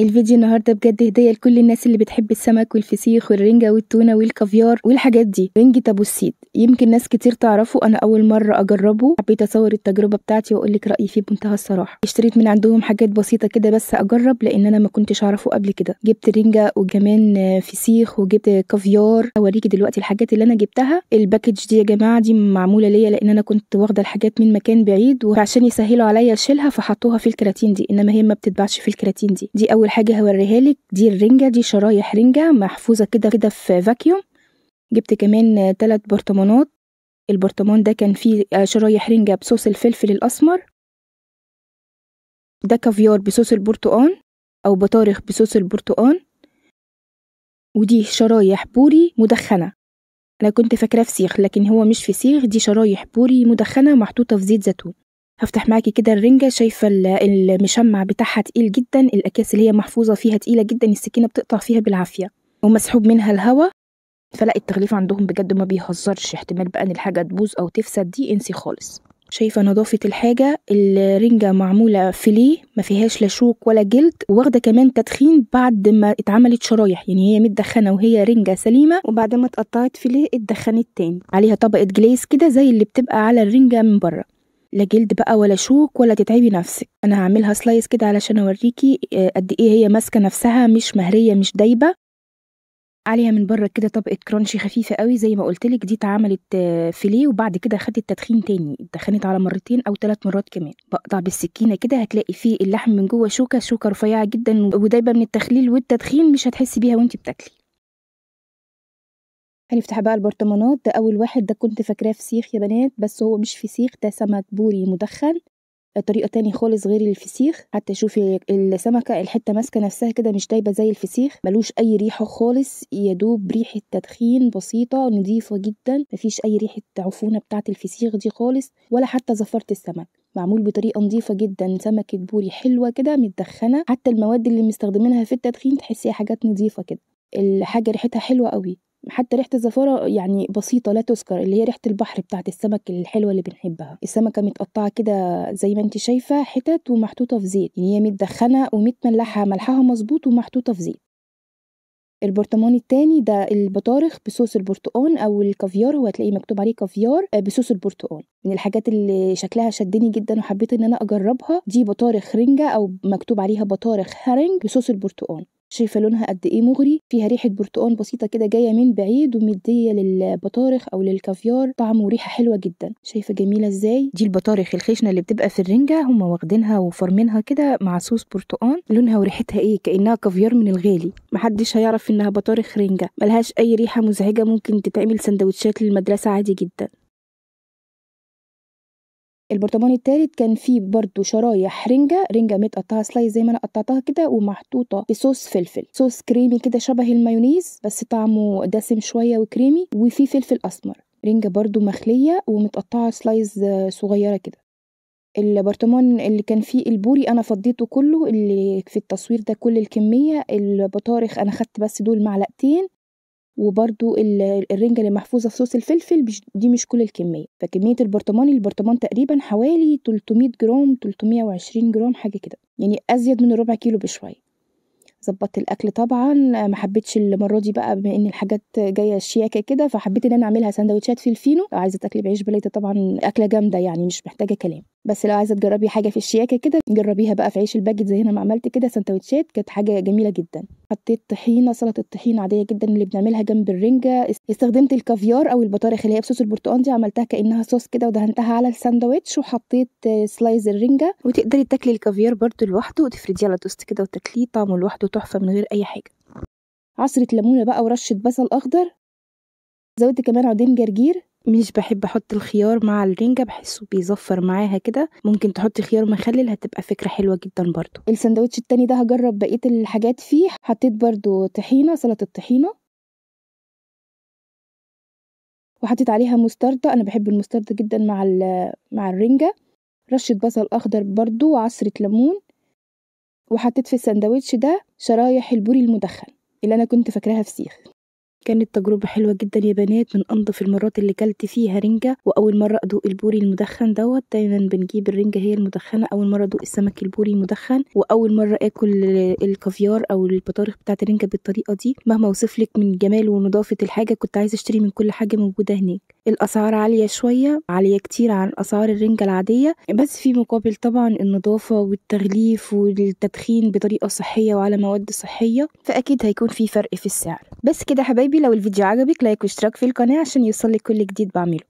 الفيديو النهارده بجد هديه لكل الناس اللي بتحب السمك والفسيخ والرنجه والتونه والكافيار والحاجات دي. رنجة ابو السيد يمكن ناس كتير تعرفه، انا اول مرة اجربه، حبيت اصور التجربة بتاعتي واقول لك رايي فيه بمنتهى الصراحة. اشتريت من عندهم حاجات بسيطة كده بس اجرب، لان انا ما كنتش اعرفه قبل كده. جبت رنجه وكمان فسيخ وجبت كافيار. اوريكي دلوقتي الحاجات اللي انا جبتها. ال package دي يا جماعة دي معمولة ليا لان انا كنت واخده الحاجات من مكان بعيد، وعشان يسهلوا عليا اشيلها فحطوها في الكراتين دي، انما هي ما بتتباعش في الكراتين دي. دي اول حاجة هوريها لك، دي الرنجه، دي شرايح رنجه محفوظة كده كده في vacuum. جبت كمان 3 برطمانات. البرطمان ده كان فيه شرايح رنجه بصوص الفلفل الاسمر، ده كافيار بصوص البرتقان او بطارخ بصوص البرتقان، ودي شرايح بوري مدخنه. انا كنت فاكراه فسيخ لكن هو مش فسيخ، دي شرايح بوري مدخنه محطوطة في زيت زيتون. هفتح معاكي كده الرنجة، شايفة المشمع بتاعها تقيل جدا، الأكياس اللي هي محفوظة فيها تقيلة جدا، السكينة بتقطع فيها بالعافية ومسحوب منها الهواء. فلا التغليف عندهم بجد ما بيهزرش، احتمال بقى ان الحاجة تبوظ أو تفسد دي انسي خالص. شايفة نظافة الحاجة، الرنجة معمولة فيليه ما فيهاش لا شوك ولا جلد، واخدة كمان تدخين بعد ما اتعملت شرايح، يعني هي متدخنة وهي رنجة سليمة، وبعد ما اتقطعت فيليه اتدخنت تاني، عليها طبقة glaze كده زي اللي بتبقى على الرنجة من بره، لا جلد بقى ولا شوك ولا تتعبي نفسك. انا هعملها slice كده علشان اوريكي قد ايه هي ماسكه نفسها، مش مهريه مش دايبه. عليها من بره كده طبقه crunchy خفيفة قوي زي ما قلتلك، دي اتعملت فيليه وبعد كده خدت تدخين تاني، اتدخنت على مرتين او 3 مرات كمان. بقطع بالسكينة كده هتلاقي فيه اللحم من جوه شوكه، شوكه رفيعة جدا ودايبه من التخليل والتدخين، مش هتحسي بيها وانت بتاكلي. هنفتح بقى البرطمانات. ده اول واحد، ده كنت فاكراه فسيخ يا بنات بس هو مش فسيخ، ده سمك بوري مدخن، طريقه تاني خالص غير الفسيخ. حتى شوفي السمكة الحتة ماسكه نفسها كده مش دايبه زي الفسيخ، ملوش اي ريحه خالص، يدوب ريحه تدخين بسيطة نظيفة جدا، مفيش اي ريحه عفونه بتاعه الفسيخ دي خالص، ولا حتى زفره السمك. معمول بطريقة نظيفة جدا، سمكة بوري حلوة كده متدخنه، حتى المواد اللي مستخدمينها في التدخين تحسيها حاجات نظيفة كده، الحاجة ريحتها حلوة قوي، حتى ريحه الزفاره يعني بسيطة لا تذكر، اللي هي ريحه البحر بتاعت السمك الحلوة اللي بنحبها. السمكة متقطعه كده زي ما انت شايفه حتت ومحطوطه في زيت، يعني هي متدخنه ومتملحه ملحها مظبوط ومحطوطه في زيت. البرطمان التاني ده البطارخ بصوص البرتقان او الكافيار، هو هتلاقيه مكتوب عليه كافيار بصوص البرتقان. من الحاجات اللي شكلها شدني جدا وحبيت ان انا اجربها، دي بطارخ رنجه او مكتوب عليها بطارخ herring بصوص البرتقان. شايفه لونها قد ايه مغري، فيها ريحه برتقان بسيطة كده جاية من بعيد ومديه للبطارخ او للكافيار طعم وريحه حلوة جدا. شايفه جميلة ازاي؟ دي البطارخ الخشنة اللي بتبقى في الرنجه، هم واخدينها وفرمينها كده مع صوص برتقان، لونها وريحتها ايه كانها كافيار من الغالي، محدش هيعرف انها بطارخ رنجه، ملهاش اي ريحه مزعجة، ممكن تتعمل سندوتشات للمدرسة عادي جدا. البرطمان التالت كان فيه برضو شرايح رنجة، رنجة متقطعة slice زي ما انا قطعتها كده، ومحطوطة بصوص فلفل، صوص كريمي كده شبه المايونيز بس طعمه دسم شوية وكريمي، وفيه فلفل اسمر. رنجة برضو مخلية ومتقطعة slice صغيرة كده. البرطمان اللي كان فيه البوري انا فضيته كله، اللي في التصوير ده كل الكمية. البطارخ انا خدت بس دول معلقتين، وبرده الرنجة اللي محفوظة في صوص الفلفل دي مش كل الكمية. فكمية البرطمان، البرطمان تقريبا حوالي 300 جرام 320 جرام حاجة كده، يعني أزيد من ربع كيلو بشوية. ظبطت الأكل طبعا، ما حبيتش المرة دي بقى بما إن الحاجات جاية شياكة كده، فحبيت إن أنا أعملها سندوتشات في الفينو. لو عايزة تاكلي بعيش بلدي طبعا أكلة جامدة يعني مش محتاجة كلام، بس لو عايزة تجربي حاجة في الشياكة كده جربيها بقى في عيش الباجيت زي أنا ما عملت كده سندوتشات، كانت حاجة جميلة جدا. حطيت طحينة، سلطة الطحينة عادية جدا اللي بنعملها جنب الرنجة. استخدمت الكافيار أو البطارخ اللي هي بصوص البرتقال دي، عملتها كأنها صوص كده ودهنتها على الساندوتش، وحطيت slice الرنجة. وتقدري تاكلي الكافيار برده لوحده وتفرديه على توست كده وتاكليه، طعمه لوحده تحفة من غير أي حاجة. عصرة ليمونة بقى ورشة بصل أخضر، زودت كمان عودين جرجير. مش بحب احط الخيار مع الرنجة، بحسه بيزفر معاها كده، ممكن تحطي خيار مخلل هتبقى فكرة حلوة جدا برضو. الساندوتش التاني ده هجرب بقية الحاجات فيه. حطيت برضو طحينة، سلطة طحينة، وحطيت عليها مستردة، انا بحب المستردة جدا مع الرنجة. رشة بصل اخضر برضو وعصرة ليمون، وحطيت في الساندوتش ده شرايح البوري المدخن اللي انا كنت فاكراها فسيخ. كانت تجربة حلوة جدا يا بنات، من أنظف المرات اللي كلت فيها رنجة، وأول مرة أدوق البوري المدخن دوت. دايما بنجيب الرنجة هي المدخنة، أول مرة أدوق السمك البوري المدخن، وأول مرة آكل الكافيار أو البطارخ بتاعة الرنجة بالطريقة دي. مهما وصفلك من جمال ونظافة الحاجة، كنت عايزة أشتري من كل حاجة موجودة هناك. الأسعار عالية شوية، عالية كتير عن أسعار الرنجة العادية، بس في مقابل طبعا النظافة والتغليف والتدخين بطريقة صحية وعلى مواد صحية، فأكيد هيكون في فرق في السعر. بس كده حبايبي، لو الفيديو عجبك like واشتراك في القناة عشان يوصلك كل جديد بعمله.